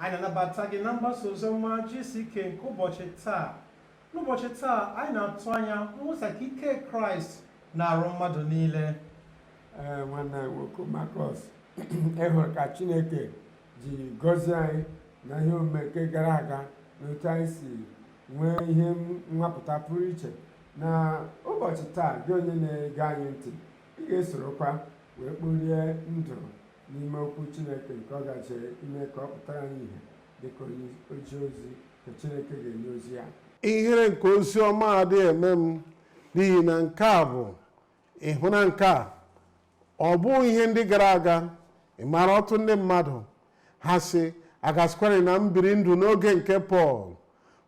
Anyị na-anabata gị na mgbasa oziọma GCK nke ụbọchị taa. N'ụbọchị taa, anyị na-atụ anya mwụsa nke ike Kraịst na-arụ mmadụ niile. Ee, nwanne anyị nwoke Marcus, ị hụrụ ka Chineke ji gọzie anyị na ihe omume nke gara aga na otu anyị si nwee ihe nnwapụta pụrụ iche. Na ụbọchị taa, gị onye na-ege anyị ntị, ị ga-esorokwa wee kporie ndụ n'ime okwu Chineke nke ọ gaje ime ka ọ pụtara anyị ihe dịka onye oji ozi nke Chineke ga-enye ozi ya. Ihere nke ozi ọma adịghị eme m, n'ihi na nke a bụ ịhụ na nke a ọ bụghị ihe ndị gara aga. Ị maara ọtụtụ ndị mmadụ ha sị, agasịkwarị na m biri ndụ n'oge nke Pọl,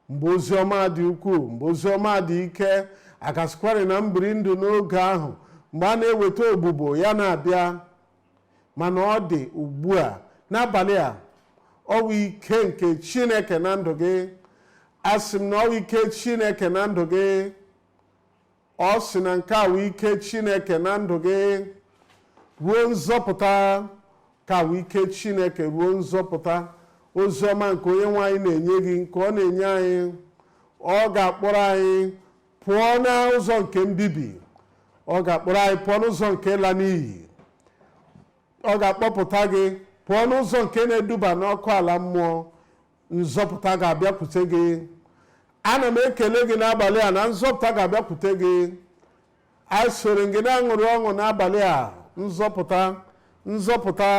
mgbe ozi ọma dị ukwuu, mgbe ozi ọma dị ike, agasịkwarị na m biri ndụ n'oge ahụ mgbe a na-eweta ogbugbo ya na-abịa. Mana ọ dị ugbu a n'abalị a, ọ wụ ike nke Chineke na ndụ gị. Asị m na ọ wụ ike Chineke na ndụ gị. Ọ sị na nke a wụ ike Chineke na ndụ gị ruo nzọpụta, ka wụ ike Chineke ruo nzọpụta. Ozi ọma nke onye nwe anyị na-enye gị, nke ọ na-enye anyị, ọ ga-akpọrọ anyị pụọ n'ụzọ nke mbibi, ọ ga-akpọrọ anyị pụọ n'ụzọ nke ịla n'iyi, ọ ga-akpọpụta gị pụọ n'ụzọ nke na-eduba n'ọkụ ala mmụọ. Nzọpụta ga-abịakwute gị. Ana m ekele gị n'abalị a na nzọpụta ga-abịakwute gị. Asoro gị na-aṅụrị ọṅụ n'abalị a. Nzọpụta, nzọpụta,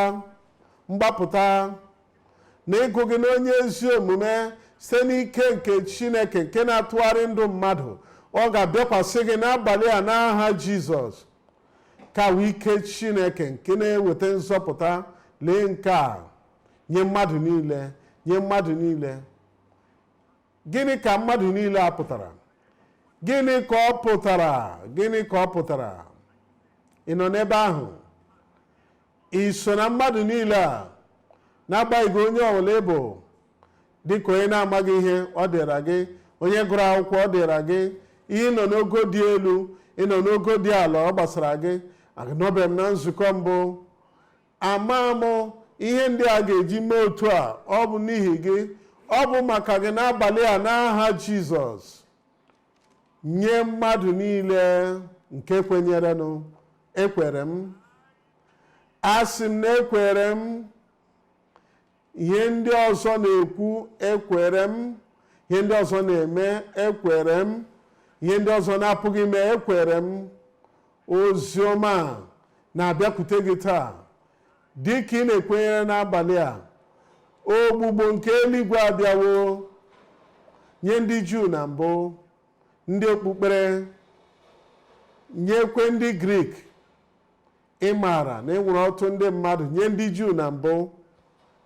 mgbapụta na ịgụ gị n'onye ezi omume site n'ike nke Chineke nke na-atụgharị ndụ mmadụ, ọ ga-abịakwasị gị n'abalị a n'aha Jizọs. Ka wụ ike Chineke nke na-eweta nzọpụta. Lee nke a nye mmadụ niile, nye mmadụ niile. Gịnị ka mmadụ niile a pụtara? Gịnị ka ọ pụtara? Gịnị ka ọ pụtara? Ị nọ n'ebe ahụ? Ị so na mmadụ niile a? N'agbanyeghị onye ọbụla ị bụ, dịka onye na-amaghị ihe ọ dịra gị, onye gụrụ akwụkwọ ọ dịra gị, ị nọ n'ogo dị elu, ị nọ n'ogo dị ala, ọ gbasara gị. Anọbeghị m na nzukọ mbụ, ama m ihe ndị a ga-eji mee otu a. Ọ bụ n'ihi gị, ọ bụ maka gị n'abalị a n'aha Jizọs. Nye mmadụ niile nke kwenyerenụ, ekwere m, asị m na ekwere m. Ihe ndị ọzọ na-ekwu, ekwere m. Ihe ndị ọzọ na-eme, ekwere m. Ihe ndị ọzọ na-apụghị ime, ekwere m. Ozi ọma na-abịakwute gị taa dị ka ị na-ekwenyere n'abalị a. Ogbugbo nke eluigwe abịawo nye ndị Juu na mbụ, ndị okpukpere, nyekwe ndị Grik. Ị maara na e nwere ọtụtụ ndị mmadụ, nye ndị Juu na mbụ,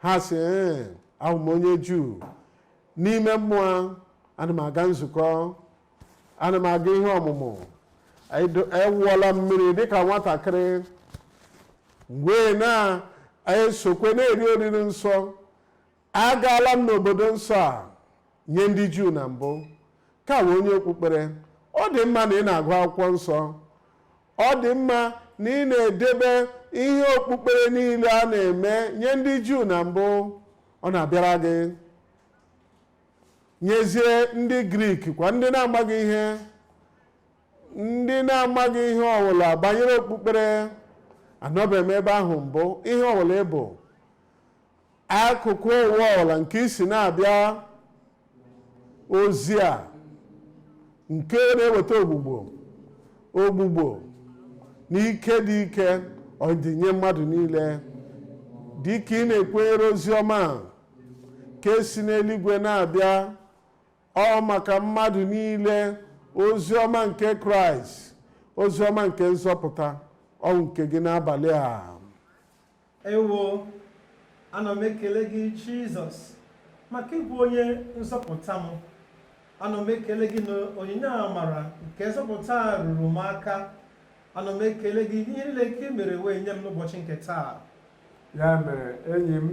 ha sị, ee, abụ m onye Juu n'ime mmụọ, ana m aga nzukọ, ana m aga ihe ọmụmụ, ewụọla mmiri dịka nwatakịrị, wee na-esokwe na-eri oriri nsọ, agaala m n'obodo nsọ a. Nye ndị Juu na mbụ, ka wee onye okpukpere. Ọ dị mma na ị na-agụ akwụkwọ nsọ, ọ dị mma na ị na-edebe ihe okpukpere niile a na-eme. Nye ndị Juu na mbụ, ọ na-abịara gị. Nyezie ndị Grik kwa, ndị na-amaghị ihe, ndị na-amaghị ihe ọbụla banyere okpukpere, anọbeghị m ebe ahụ mbụ, ihe ọbụla ịbụ, akụkụ ụwa ọbụla nke isi na-abịa, ozi a nke na-eweta ogbugbo, ogbugbo na ike dị ike, ọ dị nye mmadụ niile. Dị ka ị na-ekwenyere ozi ọma ka esi n'eluigwe na-abịa, ọ maka mmadụ niile. Ozi ọma nke Kraịst, ozi ọma nke nzọpụta, ọ nke gị n'abalị a. Ewo, ana m ekele gị, Jizọs, maka ịbụ onye nzọpụta m. Ana m ekele gị na onyinye amara nke nzọpụta ruru m aka. Ana m ekele gị n'ihe niile nke i mere wee nye m n'ụbọchị nke taa. Ya mere, enyi m,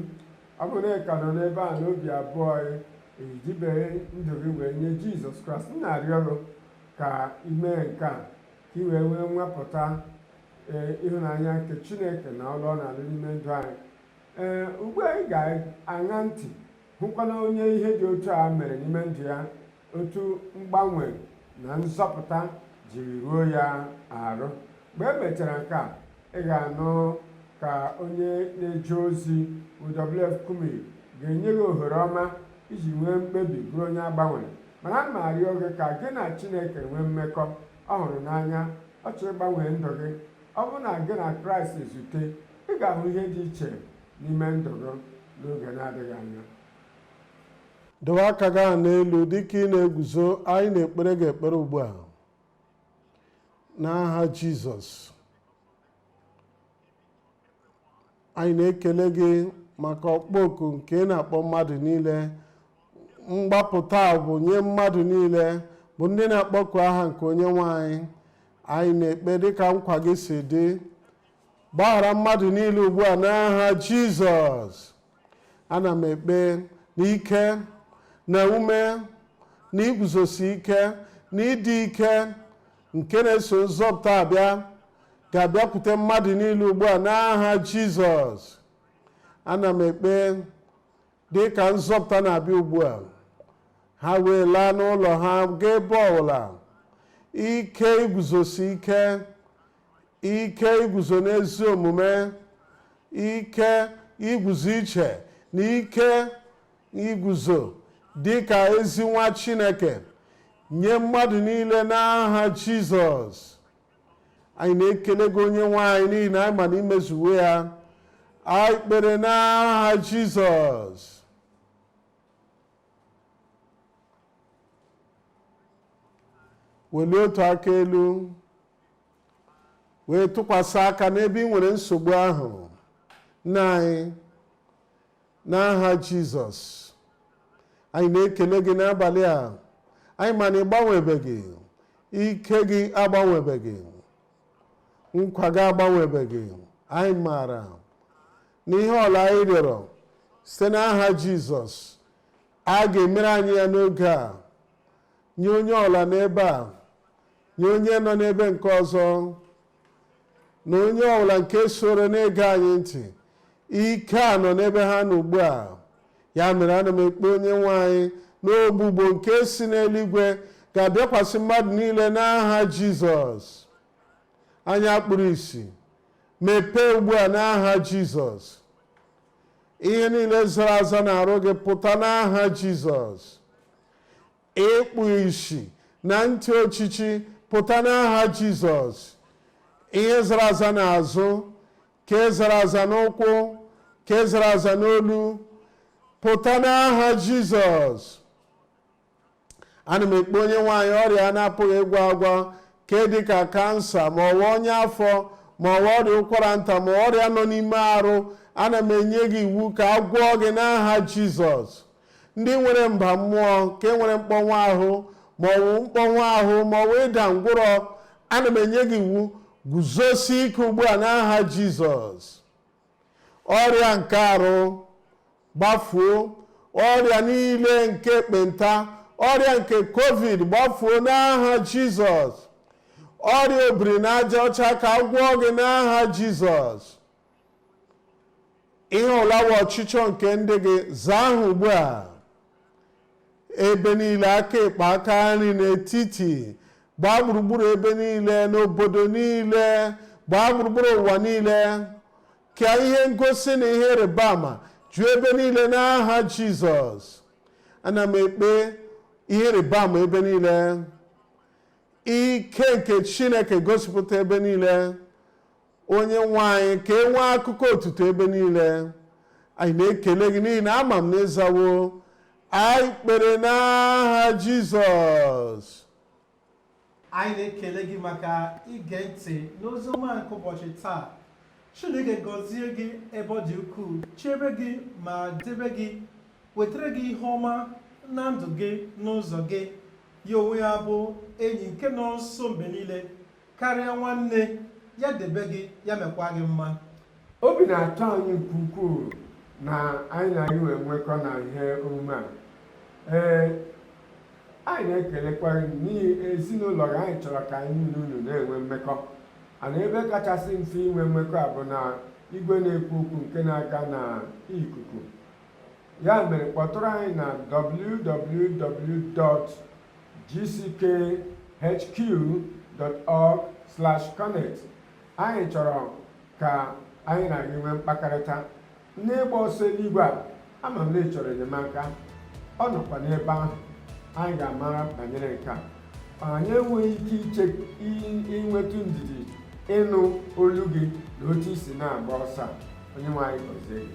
ọ bụrụ na ị ka nọ n'ebe a n'obi abụọ, ejibeghị ndụ gị wee nye Jizọs Kraịst, m na-arịọ gị ka ị mee nke a, ka ị wee nwee nwepụta ee ịhụnanya nke Chineke na ọlụ ọ na-alụ n'ime ndụ anyị. Ee, ugbu a ị ga-aṅa ntị. Hụkwana onye ihe dị otu a mere n'ime ndụ ya, otu mgbanwe na nzọpụta jiri ruo ya arụ. Mgbe e mechara nke a, ị ga-anụ ka onye na-eje ozi WF Kumuyi ga-enye gị ohere ọma iji nwee mkpebi bụrụ onye agbanwere. Mana ana m arịọ gị ka gị na Chineke nwee mmekọ ọ hụrụ n'anya, ọ chọrọ ịgbanwe ndụ gị. Ọ bụrụ na gị na Kraịst ezute, ị ga-ahụ ihe dị iche n'ime ndụ gị n'oge na-adịghị anya. Dowe aka gị ahụ n'elu dịka ị na-eguzo. Anyị na-ekpere gị ekpere ugbu a n'aha Jizọs. Anyị na-ekele gị maka ọkpọ oku nke ị na-akpọ mmadụ niile. Mgbapụta bụ nye mmadụ niile bụ ndị na-akpọku aha nke onye nwe anyị. Anyị na-ekpe dịka nkwa gị si dị. Gbaghara mmadụ niile ugbu a n'aha Jizọs. Ana m ekpe n'ike na ume na iguzosi ike na ịdị ike nke na-eso nzọpụta abịa ga-abịakwute mmadụ niile ugbu a n'aha Jizọs. Ana m ekpe dị ka nzọpụta na-abịa ugbu a, ha wee laa n'ụlọ ha gaa ebe ọbụla, ike iguzosi ike, ike iguzo n'ezi omume, ike iguzo iche na ike iguzo dị ka ezi nwa Chineke nye mmadụ niile n'aha Jizọs. Anyị na-ekele gị, onye nwe anyị, n'ihi na anyị ma na imezuwe ya. Anyị kpere n'aha Jizọs. Welie otu aka elu wee tụkwasị aka n'ebe ị nwere nsogbu ahụ. Nna anyị, n'aha Jizọs, anyị na-ekele gị n'abalị a. Anyị ma na ị gbanwebeghị, ike gị agbanwebeghị, nkwa gị agbanwebeghị. Anyị maara na ihe ọla anyị rịọrọ site n'aha Jizọs, a ga-emere anyị ya n'oge a. Nye onye ọla n'ebe a, nye onye nọ n'ebe nke ọzọ, na onye ọbụla nke soro na-ege anyị ntị, ike a nọ n'ebe ha nọ ugbu a. Ya mere ana m ekpe onye nwe anyị na ogbugbo nke si n'eluigwe ga-abịakwasị mmadụ niile n'aha Jizọs. Anya kpuru isi mepee ugbu a n'aha Jizọs. Ihe niile zara aza na-arụ gị pụta n'aha Jizọs. Ịkpụ isi na ntị ochichi pụta n'aha Jizọs. Ihe zara aza n'azụ, ke zara aza n'ụkwụ, ke zara aza n'olu pụta n'aha Jizọs. Ana m ekpe onye nwaanyị ọrịa a na-apụghị ịgwọ agwọ, ke dịka kansa, ma ọ bụ ọnya afọ, ma ọ bụ ọrịa ụkwara nta, ma ọrịa nọ n'ime arụ. Ana m enye gị iwu ka a gwọọ gị n'aha Jizọs. Ndị nwere mba mmụọ, nke nwere mkpọnwụ ahụ, ma ọ bụ mkpọnwụ ahụ, ma ọ bụ ịda ngwụrọ, ana m enye gị iwu, guzosie ike ugbu a n'aha Jizọs. Ọrịa nke arụ gbafuo, ọrịa niile nke ekpenta, ọrịa nke covid gbafuo n'aha Jizọs. Ọrịa obiri na aja ọcha ka a gwọọ gị n'aha Jizọs. Ihe ọlawa ọchịchọ nke ndị gị, zaa ha ugbu a. Ebe niile, aka ekpe, aka nri, n'etiti, gbaa gburugburu ebe niile, n'obodo niile, gbaa gburugburu ụwa niile, ka ihe ngosi na ihe ịrịba ama ju ebe niile n'aha Jizọs. Ana m ekpe ihe ịrịba ama ebe niile, ike nke Chineke gosipụta ebe niile. Onye nwe anyị, ka e nwee akụkọ otuto ebe niile. Anyị na-ekele gị n'ihi na ama m na ịzawo. Anyị kpere n'aha Jizọs. Anyị na-ekele gị maka ige ntị n'ozi ọma nke ụbọchị taa. Chineke gọzie gị ebe ọ dị ukwuu, chebe gị ma debe gị, wetara gị ihe ọma na ndụ gị n'ụzọ gị. Ya onwe ya bụ enyi nke nọ nso mgbe niile karịa nwanne ya, debe gị, ya mekwa gị mma. Obi na-atọ anyị nke ukwuu na anyị na gị wee nwekọ na ihe omume a. Ee, anyị na-ekelekwa gị n'ihi ezinụlọ gị. Anyị chọrọ ka anyị niile unu na-enwe mmekọ ana. Ebe kachasị mfe inwe mmekọ a bụ na igwe na-ekwu okwu nke na-aga na ikuku. Ya mere, kpọtụrụ anyị na www.gckhq.org/connect. Anyị chọrọ ka anyị na gị nwee mkpakọrịta n'ịgba ọsọ eluigwe a. Ama m na ị chọrọ enyemaka, ọ nọkwa n'ebe ahụ. Anyị ga-amara banyere nke a. Anyị enweghị ike iche inwetụ ndidi ịnụ olu gị na otu i si na-agba ọsọ a. Onye nwe anyị gọzie gị.